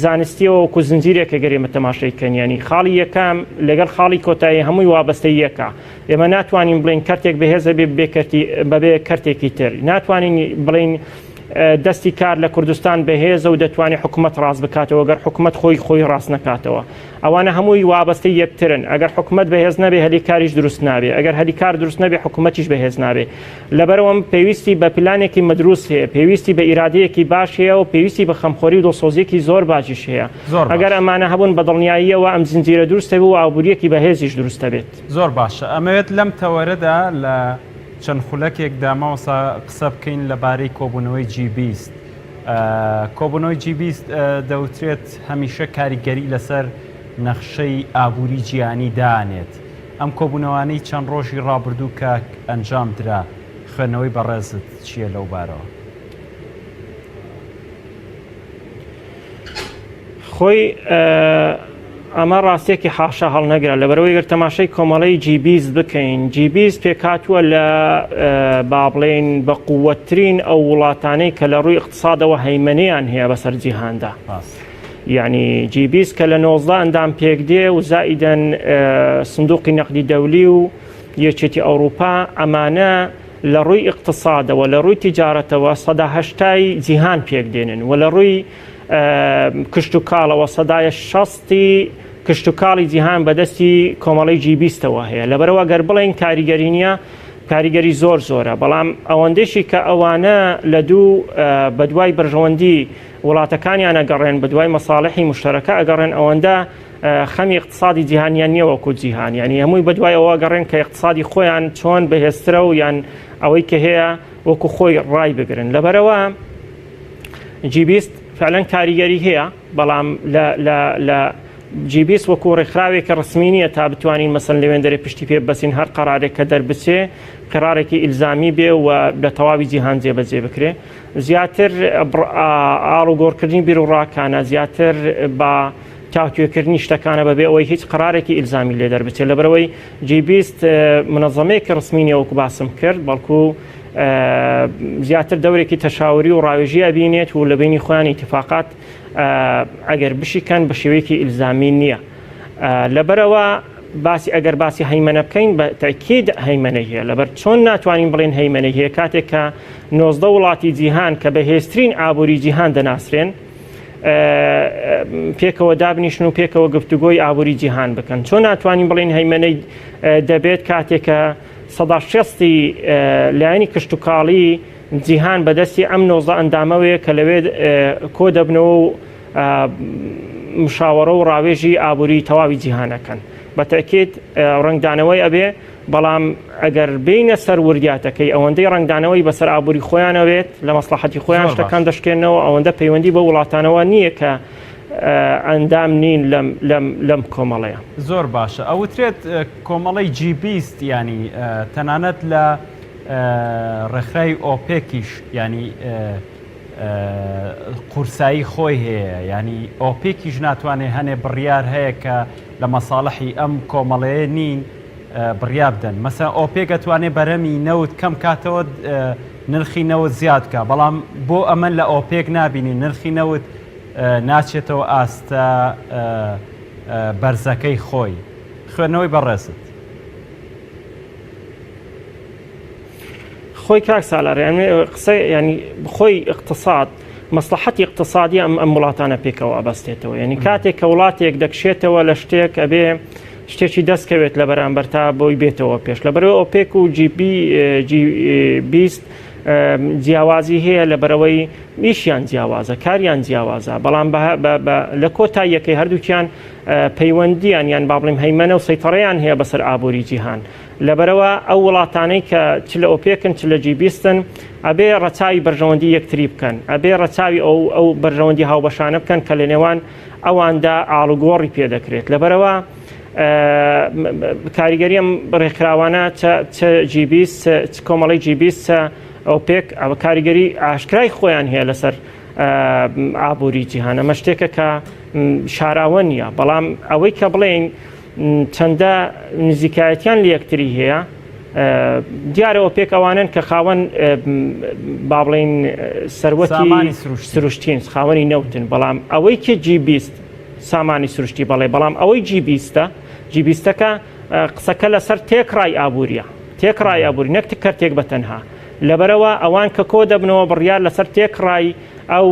زانستیەوە وەکو زنجیرێکە گەر ئێمە تەماشای کەین، یانی خاڵی یەکەم لەگەڵ خاڵی کۆتایی هەمووی وابەستەی یەکە. ئێمە ناتوانین بڵێین کەرتێک بەهێزە بێ بێ کەرتی بەبێ کەرتێکی تر، ناتوانین بڵێین دەستی کار لە کوردستان بەهێزە و دەتوانێت حکومەت ڕاست بکاتەوە گەر حکومەت خۆی خۆی ڕاست نەکاتەوە. ئەوانە هەمووی وابەستەی یەکترن، ئەگەر حکومەت بەهێز نەبێ هەلی کاریش دروست نابێ، ئەگەر هەلی کار دروست نەبێ حکومەتیش بەهێز نابێ. لەبەرئەوەم پێویستی بە پلانێکی مدروست هەیە، پێویستی بە ئیرادەیەکی باش هەیە و پێویستی بە خەمخۆری و دڵسۆزییەکی زۆر باشیش هەیە. زۆر ئەگەر باشە. ئەمانە هەبوون بە دڵنیاییەوە ئەم زنجیرە دروست دەبێ و ئابوورییەکی بەهێزیش دروست دەبێت. زۆر باشە. ئەمەوێت لەم تەوەرەدا لە چەند خولەکێکدا مامۆستا قسە بکەین لەبارەی کۆبوونەوەی جی 20. کۆبوونەوەی جی 20 دەوترێت هەمیشە کاریگەری لەسەر نەخشەی ئابووری جیهانی دانێت. ئەم کۆبوونەوانەی چەند ڕۆژی ڕابردوو کە ئەنجام درا، خوێندنەوەی بەڕێزت چییە لەو بارەوە؟ خۆی ئەمە ڕاستیەکی حاشا هەڵنەگرە لەبەرەوەی گەر تەماشای کۆمەڵەی جی 20 بکەین جی 20 پێکهاتووە لە با بڵێین بە قووەتترین ئەو وڵاتانەی کە لە ڕووی اقتصادەوە هەیمەنەیان هەیە بەسەر جیهاندا یعنی جی 20 کە لە 19 ئەندام پێک دێ و زائیدەن سندوقی نەقدی دەولی و یەکێتی ئەوروپا ئەمانە لە ڕووی اقتصادەوە لە ڕووی تیجارەتەوە 180 جیهان پێک دێنن و لە ڕووی کشتوکاڵەوە سەدایە شەستی کشتوکاڵی جیهان بەدەستی کۆمەڵەی جی بیستەوە هەیە لەبەرەوە گەر بڵێن کاریگەری نییە کاریگەری زۆر زۆرە بەڵام ئەوەندەشی کە ئەوانە لە دوو بەدوای بەرژەوەندی وڵاتەکانیان ئەگەڕێن بەدوای مەساڵحی مشتەرەکە ئەگەڕێن ئەوەندە خەمی اقتصادی جیهانیان نییە وەکو جیهان یعنی هەمووی بەدوای ئەوە گەڕێن کە اقتصادی خۆیان چۆن بەهێزترە و یان ئەوەی کە هەیە وەکو خۆی ڕای بگرن لەبەرەوە جی 20 فعلەن کاریگەری هەیە بەڵام لە لە لە جی 20 وەکو ڕێکخراوێکی ڕسمی نییە تا بتوانین مەسەن لەوێندەرێ پشتی پێ بەسین هەر قەرارێک کە دەربچێ قرارێکی ئیلزامی بێ و لە تەواوی جیهان جێبەجێ بکرێ. زیاتر ئاڵوگۆڕکردنی بیروڕاکانە، زیاتر بە تاوتوێکردنی شتەکانە بەبێ ئەوەی هیچ قرارێکی ئیلزامی لێ دەربچێت. لەبەرئەوەی جی 20 منەزەمەیەکی ڕسمی نییە وەکو باسم کرد، بەڵکو زیاتر دەورێکی تەشاوری و ڕاوێژی ئەبینێت و لە بینی خۆیان ئیتفاقات ئەگەر بشیکەن بە شێوەیەکی ئیلزامی نییە. لەبەرئەوە باسی ئەگەر باسی هەیمەنە بکەین بە تەکید هەیمەنەی هەیە لەبەر چۆن ناتوانین بڵێن هەیمەنەی هەیە کاتێک کە 19 وڵاتی جیهان کە بەهێزترین ئابووری جیهان دەناسرێن پێکەوە دابنیشن و پێکەوە گفتوگۆی ئابووری جیهان بکەن چۆن ناتوانین بڵێن هەیمەنەی دەبێت کاتێک کە سەدا شێستی لایەنی کشتتوکاڵی جیهان بەدەستی ئەم 19 ئەندامەوەیە کە لەوێ کۆ دەبنەوە و مشاوەڕە و ڕاوێژی ئابووری تەواوی جیهانەکەن بە تەکیید ڕەنگدانەوەی ئەبێ بەڵام ئەگەر بینە سەر وردیاتەکەی ئەوەندەی ڕەنگدانەوەی بەسەر ئابووری خۆیانەوێت لە مەسلحەتی خۆیان شتەکان دەشکێنەوە ئەوەندە پەیوەندی بە وڵاتانەوە نییە کە ئەندام نین لەم لەم لەم کۆمەڵەیە. زۆر باشە ئەوترێت کۆمەڵەی جی 20 ینی تەنانەت لە ڕێکخراوی ئۆپێکیش ینی قورسایی خۆی هەیە یانی ئۆپێکیش ناتوانێت هەنێ بڕیار هەیە کە لە مەساڵحی ئەم کۆمەڵەیە نین بڕیار بدەن مەسە ئۆپێک ئەتوانێت بەرەمی نەوت کەم کاتەوە نرخی نەوت زیاد بکە بەڵام بۆ ئەمە لە ئۆپێک نابینی نرخی نەوت ناچێتەوە ئاستە بەرزەکەی خۆی خوێندنەوەی بەڕێزت. خۆی کاک سالار یعنی قسە ینی خۆی اقتصاد مەسلحەتی اقتصادی ئەم ئەم وڵاتانە پێکەوە ئەبەستێتەوە یعنی کاتێک کە وڵاتێک دەکشێتەوە لە شتێک ئەبێ شتێکی دەستکەوێت لە بەرامبەر تا بۆی بێتەوە پێش لە بەرەوە ئۆپێک و جیبی 20 جیاوازی هەیە لە بەرەوەی ئیشیان جیاوازە کاریان جیاوازە بەڵام لە کۆتاییەکەی هەردووکیان پەیوەندیان یان با بڵێم هەیمەنە و سەیتەڕیان هەیە بەسەر ئابووری جیهان لەبەرئەوە ئەو وڵاتانەی کە چ لە ئۆپێکن چ لە جی بیستن ئەبێ ڕەچاوی بەرژەوەندی یەکتری بکەن، ئەبێ ڕەچاوی ئەو ئەو بەرژەوەندی هاوبەشانە بکەن کە لە نێوان ئەواندا ئاڵوگۆڕی پێ دەکرێت. لەبەرئەوە کاریگەری ئەم ڕێکخراوانە چ جی 20 چ کۆمەڵەی جی 20 چ ئۆپێک ئەوە کاریگەری ئاشکرای خۆیان هەیە لەسەر ئابووری جیهان. ئەمە شتێکە کە شاراوە نییە، بەڵام ئەوەی کە بڵێین چەندە نزیکایەتیان لە یەکتری هەیە دیارە ئۆپێک ئەوانن کە خاوەن با بڵین سەروەتی سروشتین خاوەنی نەوتن بەڵام ئەوەی کە جی 20 سامانی سروشتی بەڵێ بەڵام ئەوەی جی بیستە جی بیستەکە قسەکە لەسەر تێکڕای ئابووریە تێکڕای ئابووری نەک کەرتێک بە تەنها لەبەرەوە ئەوان کە کۆ دەبنەوە بڕیار لەسەر تێکڕای ئەو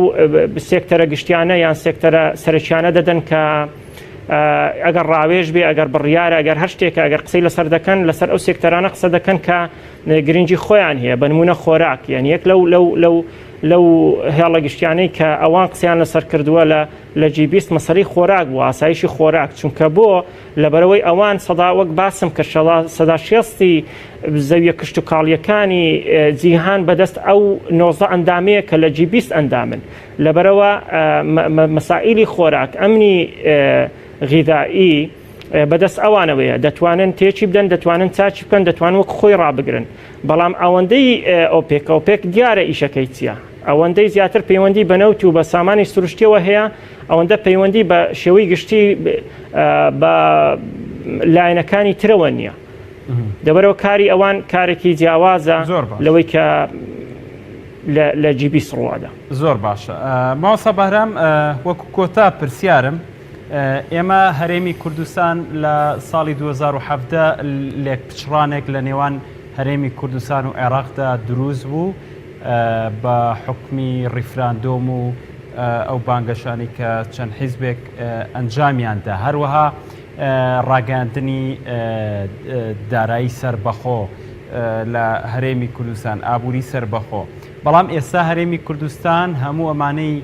سێکتەرە گشتیانە یان سێکتەرە سەرەکیانە دەدەن کە ئەگەر ڕاوێژ بێ ئەگەر بڕیارە ئەگەر هەر شتێکە ئەگەر قسەی لەسەر دەکەن لەسەر ئەو سێکتەرانە قسە دەکەن کە گرنگی خۆیان هەیە بە نمونە خۆراک یان یەک لەو لەو لەو لەو هێڵە گشتیانەی کە ئەوان قسەیان لەسەر کردووە لە لە جی 20 مەسەری خۆراک بوو ئاسایشی خۆراک چونکە بۆ لەبەرەوەی ئەوان سەدا وەک باسم کرد سەدا شێستی زەویە کشتتوکاڵیەکانی جیهان بەدەست ئەو 19 ئەندامەیە کە لە جی 20 ئەندامن لەبەرئەوە مەسائیلی خۆراک، ئەمنی غیذائی بەدەست ئەوانەوەیە، دەتوانن تێکی بدەن، دەتوانن چاکی بکەن، دەتوانن وەک خۆی ڕابگرن. بەڵام ئەوەندەی ئۆپێک، ئۆپێک دیارە ئیشەکەی چییە. ئەوەندەی زیاتر پەیوەندی بە نەوت و بە سامانی سروشتیەوە هەیە، ئەوەندە پەیوەندی بە شێوەی گشتی بە لایەنەکانی ترەوە نییە. لەبەرئەوە کاری ئەوان کارێکی جیاوازە لەوەی کە لە جی 20 ڕوادا. زۆر باشە مامۆستا بەهرام وەکو کۆتا پرسیارم ئێمە هەرێمی کوردستان لە ساڵی 2017 لێکپچڕانێک لە نێوان هەرێمی کوردستان و عێراقدا دروست بوو بە حکمی ڕیفراندۆم و ئەو بانگەشانی کە چەند حیزبێک ئەنجامیاندا هەروەها ڕاگەیاندنی دارایی سەربەخۆ لە هەرێمی کوردستان، ئابووری سەربەخۆ، بەڵام ئێستا هەرێمی کوردستان هەموو ئەمانەی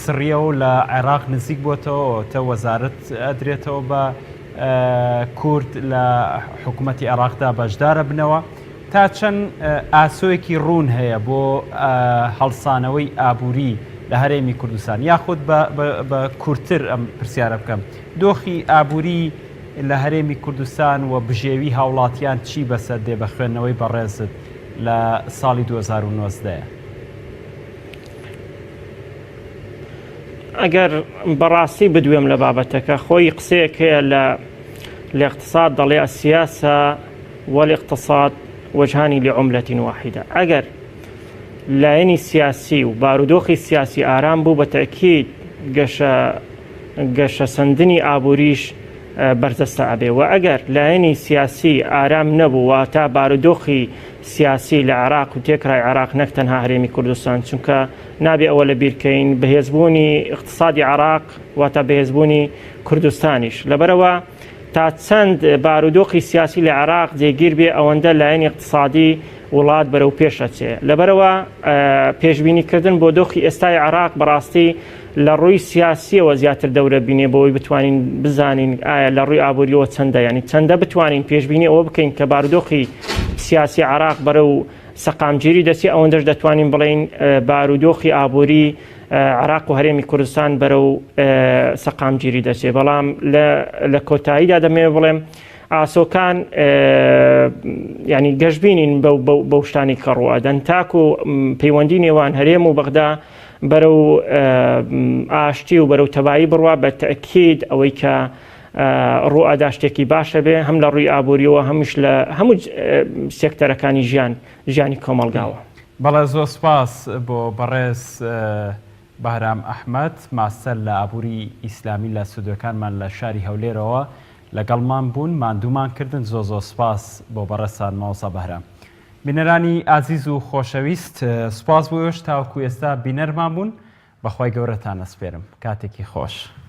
سڕیەوە و لە عێراق نزیک بۆتەوە، تە وەزارەت ئەدرێتەوە بە کورد لە حکوومەتی عێراقدا بەشدارە بنەوە. تا چەند ئاسۆیەکی ڕوون هەیە بۆ هەڵسانەوەی ئابووری لە هەرێمی کوردستان؟ یاخود بە کورتتر ئەم پرسیارە بکەم، دۆخی ئابووری لە هەرێمی کوردستان و بژێوی هاوڵاتیان چی بەسەر دێ بە خوێندنەوەی بەڕێزت لە ساڵی 2019؟ ئەگەر بەڕاستی بدوێم لە بابەتەکە خۆی قسەیەک هەیە لە الاقتصاد دەڵێ السیاسە والاقتصاد وجهانی لعملة واحدە ئەگەر لایەنی سیاسی و بارودۆخی سیاسی ئارام بوو بە تەئکید گەشە گەشەسەندنی ئابووریش بەرجەستە ئەبێ و ئەگەر لایەنی سیاسی ئارام نەبوو واتە بارودۆخی سیاسی لە عێراق و تێکرای عێراق نەک تەنها هەرێمی کوردستان چونکە نابێ ئەوە لە بیرکەین بەهێزبوونی اقتصادی عێراق واتە بەهێزبوونی کوردستانیش لەبەرەوە تا چەند بارودۆخی سیاسی لە عێراق جێگیر بێ ئەوەندە لایەنی اقتصادی وڵات بەرەو پێش ئەچێ لەبەرەوە پێشبینی کردن بۆ دۆخی ئێستای عێراق بەڕاستی لە ڕووی سیاسیەوە زیاتر دەورە بینێ بۆی بتوانین بزانین ئایا لە ڕووی ئابووریەوە چەندە ینی چەندە بتوانین پێشبینی ئەوە بکەین کە بارودۆخی سیاسی عێراق بەرەو سەقامگیری دەچێ ئەوەندەش دەتوانین بڵێین بارودۆخی ئابووری عێراق و هەرێمی کوردستان بەرەو سەقامگیری دەچێ بەڵام لە کۆتاییدا دەمەوێت بڵێم ئاسۆکان ینی گەشببینین بەو شتانی کە ڕوئەدەن تاکو پەیوەندی نێوان هەرێم و بەغدا بەرەو ئاشتی و بەرەو تەبایی بڕوا بە تەکید ئەوەی کە ڕوئەدا شتێکی باشە بێ هەم لە ڕووی ئابووریەوە هەمیش لە هەموو سێکتەرەکانی ژیان ژیانی کۆمەڵگاوە. بەڵێ زۆر سوپاس بۆ بەڕێز بەهرام ئەحمەد ماستەر لە ئابووری ئیسلامی لە ستۆدیۆکانمان لە شاری هەولێرەوە لەگەڵمان بوون ماندوومان کردن زۆر زۆر سوپاس بۆ بەڕێزتان مامۆستا بەهرام. بینەرانی ئازیز و خۆشەویست سوپاس بۆ ئێوەش تاوەکو ئێستا بینەرمان بوون بەخوای گەورەتان ئەسپێرم کاتێکی خۆش.